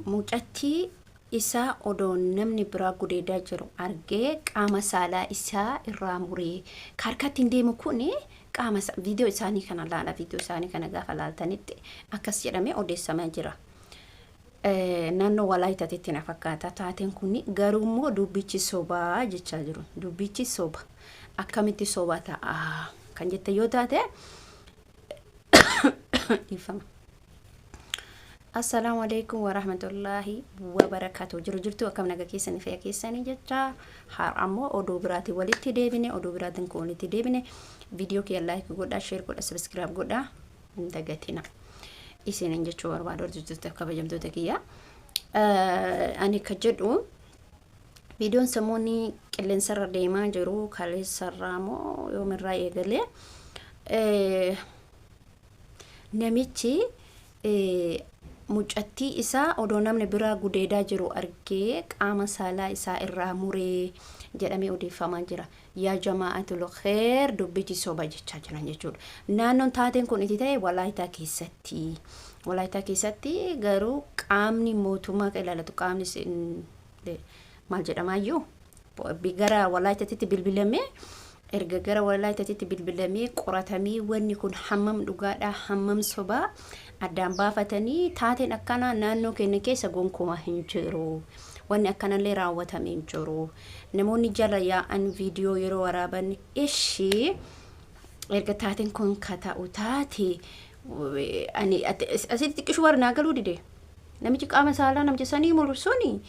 Mucattii isaa odoo namni biraa gudeedaa jiru argee qaama saalaa isaa irraa muree ka harkatti hin deemu kun qaama viidiyoo isaanii kana laala. Viidiyoo isaanii kana gaafa laaltanitti akkas jedhamee odeessamaa jira. Naannoo Walaayitaatitti na fakkaata taateen kun, garuu immoo dubbichi sobaa jechaa jiru. Dubbichi soba, akkamitti soba ta'a kan jette yoo taate, dhiifama. Assalaamu alaikum warahmatullaahi wabarakaatu. Jiru jirtu, akkam naga keessanii, fayya keessanii jecha. Har'a ammoo oduu biraatiin walitti deebine. Oduu biraatiin kun walitti deebine. Viidiyoo kiyya like godhaa, share godhaa, subscribe godhaa hin dagatina. Isinin jechuu barbaadu, hordoftoota kabajamtoota kiyya. Ani ka jedhu, viidiyoon sammuun qilleensarra deemaa jiru kaleessarraa moo yoomirraa eegalee, namichi mucattii isaa odoo namni biraa gudeedaa jiru argee qaama saalaa isaa irraa muree jedhamee odeeffamaa jira. Yaa jamaa'atul kheer, dubbichi soba jechaa jiran jechuudha. Naannoon taateen kun itti ta'e Walaayitaa keessatti. Walaayitaa keessatti garuu qaamni mootummaa kan ilaallatu, qaamni maal jedhamaayyuu, gara Walaayitaatti bilbilamee, erga gara Walaayitaatti bilbilamee qoratamee, wanni kun hammam dhugaadhaa hammam sobaa addaan baafatanii, taateen akkanaa naannoo keenya keessa gonkumaa hin jiru. Wanni akkanallee raawwatamee hin jiru. Namoonni jala yaa'an viidiyoo yeroo waraaban ishii erga taateen kun ka ta'u taate, ani asitti xiqqishuu warra naa galuu dide. Namichi qaama saalaa namicha sanii muru suni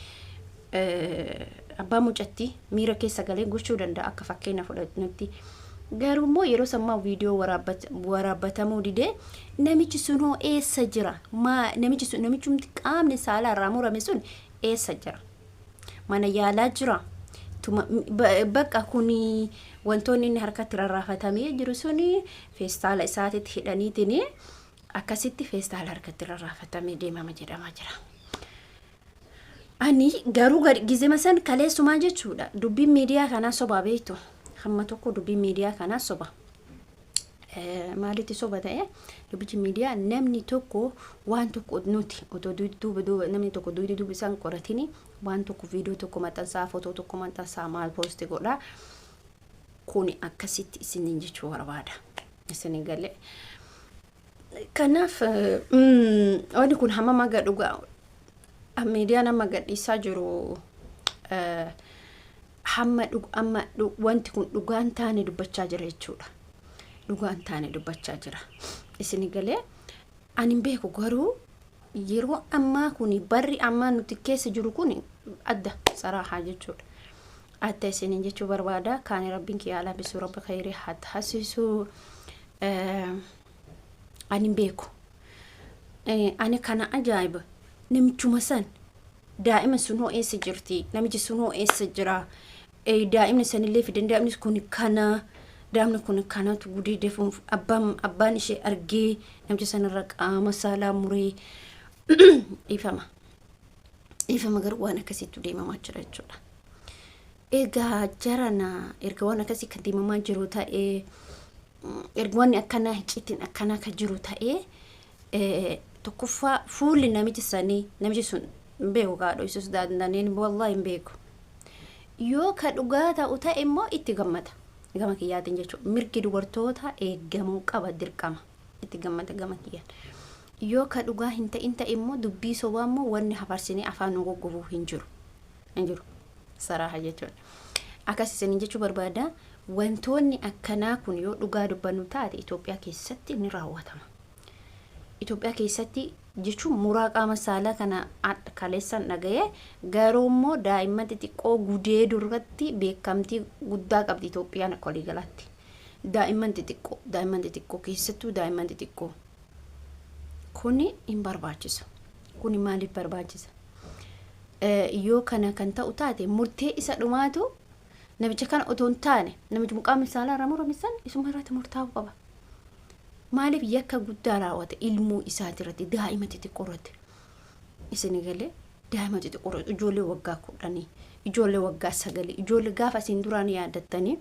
abbaa mucattii miira keessa galee gochuu danda'a akka fakkeenya fudhannutti. Garuu immoo yeroo sammaa viidiyoo waraabbatamuu didee, namichi sun hoo eessa jira? Maa namichi sun, namichumti qaamni saalaa irraa murame sun eessa jira? Mana yaalaa jira? Bakka kuni wantoonni inni harkatti rarraafatamee jiru suni feestaala isaatitti hidhaniitiin akkasitti feestaala harkatti rarraafatamee deemama jedhamaa jira. Ani garuu gizema san kaleessumaa jechuudha. Dubbiin miidiyaa kanaa sobaa beektu. Hamma tokko dubbiin miidiyaa kanaa soba. Maalitti soba ta'e dubbichi miidiyaa? Namni tokko waan tokko nuti otoo duuba duuba namni tokko duuba duuba isaan qoratini waan tokko, viidiyoo tokko maxxansaa, footoo tokko maxxansaa, maal post godhaa. Kuni akkasitti isiniin jechuu barbaada. Isinii galee. Kanaaf wanni kun hammam haga dhugaa miidiyaan amma gadhiisaa jiru, hamma amma wanti kun dhugaan taane dubbachaa jira jechuudha. Dhugaan taane dubbachaa jira. Isin galee, ani hin beeku, garuu yeroo ammaa kun, barri ammaa nuti keessa jiru kun adda saraahaa jechuudha. Adda isiniin jechuu barbaada. Kaani rabbiin kiyyaa laafisuu, rabbi khayrii haa taasisu. Ani hin beeku. Ani kana ajaa'iba. Namichuma san, daa'ima sun hoo eessa jirti? Namichi sun hoo eessa jira? Daa'imni sanillee fidan, daa'imni kun kana, daa'imni kun kanatu gudeedee, abbaan ishee argee namicha sanarra qaama saalaa muree. Dhiifama. Dhiifama, garuu waan akkasiitu deemamaa jira jechuudha. Egaa jarana, erga waan akkasii kan deemamaa jiru ta'ee, erga wanni akkanaa, icciitiin akkanaa kan jiru ta'ee, tokkoffaa fuulli namicha sanii, namichi sun hin beeku, kaadho isus dandaniin wallahi hin beeku. Yoo ka dhugaa ta'u ta'e immoo itti gammada. Gama kiyyaatiin jechuudha. Mirgi dubartoota eeggamuu qaba, dirqama. Itti gammada gama kiyyaan. Yoo ka dhugaa hin ta'in ta'e immoo, dubbii sobaa immoo wanni hafarsinee afaan nu goggobuu hin jiru. Hin jiru. Saraaha jechuudha. Akkas isiniin jechuu barbaada. Wantoonni akkanaa kun yoo dhugaa dubbannu taate Itoophiyaa keessatti ni raawwatama. Itoophiyaa keessatti jechuun muraa qaama saalaa kana kaleessan dhaga'ee, garuu immoo daa'imman xixiqqoo gudeeduu irratti beekamtii guddaa qabdi Itoophiyaan akka waliigalaatti. Daa'imman xixiqqoo, daa'imman xixiqqoo, keessattuu daa'imman xixiqqoo. Kuni hin barbaachisu. Kuni maaliif barbaachisa? Yoo kana kan ta'u taate, murtee isa dhumaatu namicha kana otoo hin taane, namichi qaamni saalaa irraa murame san isuma irratti murtaa'uu qaba. Maaliif yakka guddaa raawwate ilmuu isaati irratti, daa'ima xixiqqoo irratti? Isin galee, daa'ima xixiqqoo irratti, ijoollee waggaa 10, ijoollee waggaa 9, ijoollee gaafa isin duraan yaadattanii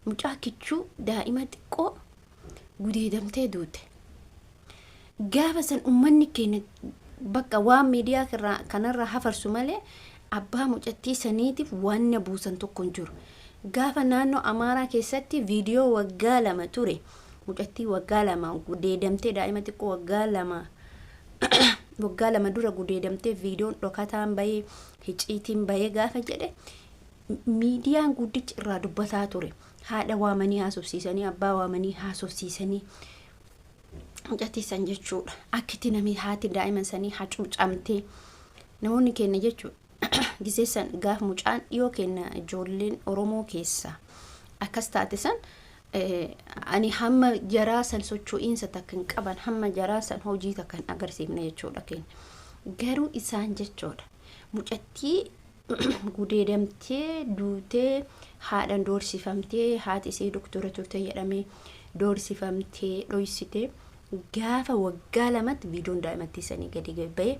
mucaa kichuu daa'ima xiqqoo gudeedamtee duute. Gaafa san uummanni keenya Bakka waan miidiyaa kanarraa hafarsu malee abbaa mucattii saniitiif waan na buusan tokko hin jiru. Gaafa naannoo Amaaraa keessatti viidiyoo waggaa 2 ture, mucattii waggaa 2 gudeedamtee, daa'ima xiqqoo waggaa 2 dura gudeedamtee, viidiyoon dhokataan bahee, hiciitiin bahee gaafa jedhe, miidiyaan guddichi irraa dubbataa ture. Haadha waamanii haasofsiisanii, abbaa waamanii haasofsiisanii, mucattii san jechuudha. Akkitti namni haati daa'ima sanii hacuucamtee, namoonni keenya jechuudha. Gisee san gaaf mucaan dhiyoo keenya ijoolleen Oromoo keessaa akkas taate san, ani hamma jaraa san socho'iinsa takka hin qaban, hamma jaraa san hojii takka hin agarsiifne jechuudha keenya. Garuu isaan jechuudha, mucattii gudeedamtee duutee, haadhan doorsifamtee, haati isii doktora turte jedhamee doorsifamtee dhoysitee, gaafa waggaa 2tti viidiyoon daa'imattii sanii gadi ba'e,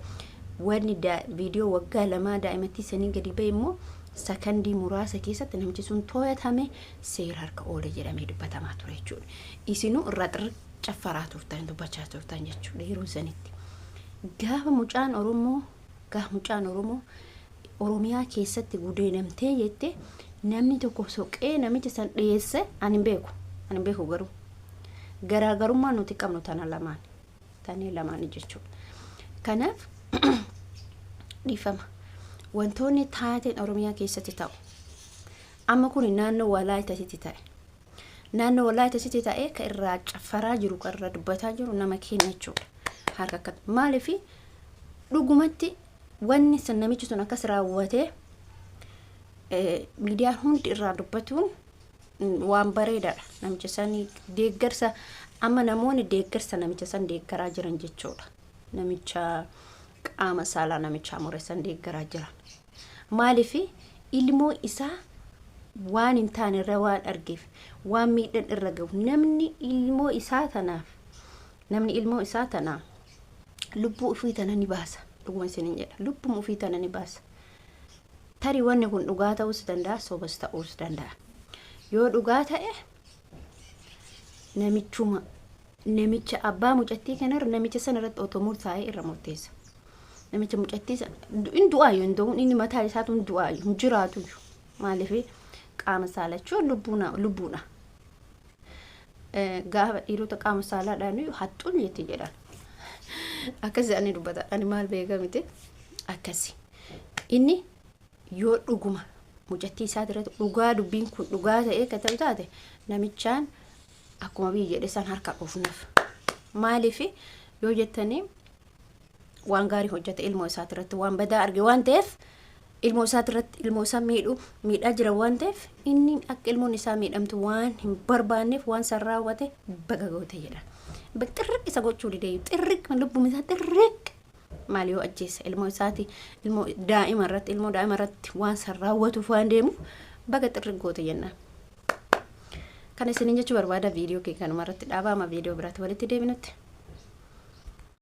wanni viidiyoo waggaa 2 daa'imattii sanii gadi ba'e immoo sakandii muraasa keessatti namichi sun to'atame, seera harka oole jedhamee dubbatamaa ture jechuudha. Isinuu irraa xirri caffaraa turtan, dubbachaa turtan jechuudha yeroo sanitti. Gaafa mucaan Oromoo Oromiyaa keessatti gudeedamtee jette, namni tokko soqee namicha san dhiyeesse ani hin beeku. Ani hin beeku. Garuu garaagarummaa nuti qabnu tana lamaan tanii lamaan jechuudha. Kanaaf dhiifama, wantoonni taateen Oromiyaa keessatti ta'u amma kun naannoo Walaayitaatti ta'e. Naannoo Walaayitaatti ta'e, ka irraa caffaraa jiru, ka irraa dubbataa jiru nama keenya jechuudha. Harka akka maaliif dhugumatti wanni san namichi sun akkas raawwatee miidiyaan hundi irraa dubbatuun waan bareedaadha. Namicha san deeggarsa, amma namoonni deeggarsa namicha san deeggaraa jiran jechuudha. Namicha qaama saalaa namicha mure san deeggaraa jiran. Maaliif? Ilmoo isaa waan hin taane irra waan argeef, waan miidhan irra gahu, namni ilmoo isaa tanaa lubbuu ofii tana ni baasa. Dhuguma isiniin jedha, lubbuma ofii tana ni baasa. Tarii wanni kun dhugaa ta'uus danda'a, sobas ta'uus danda'a. Yoo dhugaa ta'e, namichuma namicha abbaa mucattii kanarra, namicha sana irratti otoo murtaa'ee irra murteessa. Namicha mucattii sana hin du'aayu, hin du'u, inni mataa isaatu hin du'aayu, hin jiraatu. Maaliif? Qaama saalachuun lubbuuna lubbuudha. Gaafa dhiirota qaama saalaadhaan haxxuun jetti jedhan. Akkasi ani dubbata, ani maal beeka miti akkasi. Inni yoo dhuguma mucattii isaa irratti dhugaa, dubbiin kun dhugaa ta'ee akka ta'u taate, namichaan akkuma biyyi jedhe san harka dhoofnaaf. Maaliif yoo jettanii, waan gaarii hojjete. Ilmoo isaati irratti waan badaa arge waan ta'eef, ilmoo isaati irratti ilmoo isaa miidhu miidhaa jira waan ta'eef, inni akka ilmoon isaa miidhamtu waan hin barbaanneef waan san raawwate, baga goote jedha. Xirriq isa gochuu didee, xirriq lubbuun isaa xirriq. Maal yoo ajjeessa ilmoo isaati, ilmoo daa'ima irratti, ilmoo daa'ima irratti waan san raawwatuuf waan deemuuf, baga xirriq goote jennaan. Kana isiniin jechuu barbaada. Viidiyoo kee kanuma irratti dhaabaama, viidiyoo biraatti walitti deebinutti.